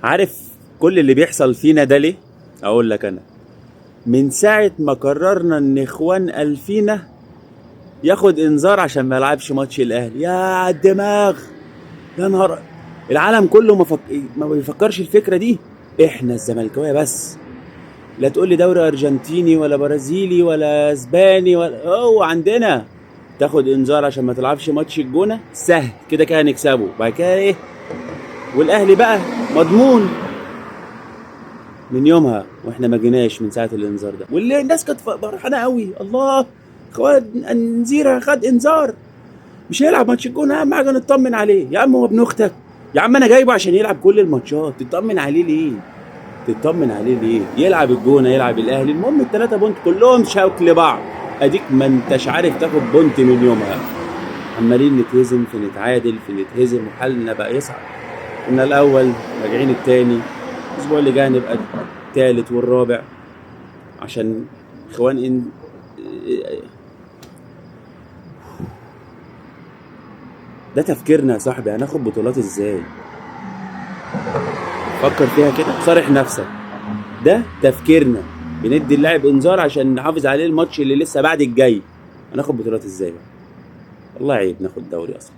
عارف كل اللي بيحصل فينا ده ليه؟ اقول لك انا، من ساعة ما قررنا ان اخوان الفينا ياخد انذار عشان ما يلعبش ماتش الاهلي. يا الدماغ، يا نهار، العالم كله ما بيفكرش الفكرة دي، احنا الزملكاويه بس. لا تقول لي دوري ارجنتيني ولا برازيلي ولا اسباني ولا، هو عندنا تاخد انذار عشان ما تلعبش ماتش الجونه سهل كده كده هنكسبه بعد كده ايه، والاهلي بقى مضمون. من يومها واحنا ما جيناش من ساعة الانذار ده، واللي الناس كانت فرحانة قوي، الله خوان نزيره خد انذار مش هيلعب ماتش الجونه، اهم حاجة نطمن عليه. يا عم هو ابن اختك يا عم، انا جايبه عشان يلعب كل الماتشات، تطمن عليه ليه؟ تطمن عليه ليه؟ يلعب الجونه يلعب الاهلي، المهم الثلاثة point كلهم شوك لبعض. اديك ما انتش عارف تاخد point من يومها، عمالين نتهزم في نتعادل في نتهزم، وحالنا بقى يصعب. كنا الاول راجعين التاني، الاسبوع اللي جاي نبقى التالت والرابع، عشان اخوان ان ده تفكيرنا يا صاحبي. هناخد بطولات ازاي؟ فكر فيها كده، صارح نفسك، ده تفكيرنا. بندي اللاعب انذار عشان نحافظ عليه الماتش اللي لسه بعد الجاي. هناخد بطولات ازاي بقى؟ والله عيب ناخد دوري اصلا.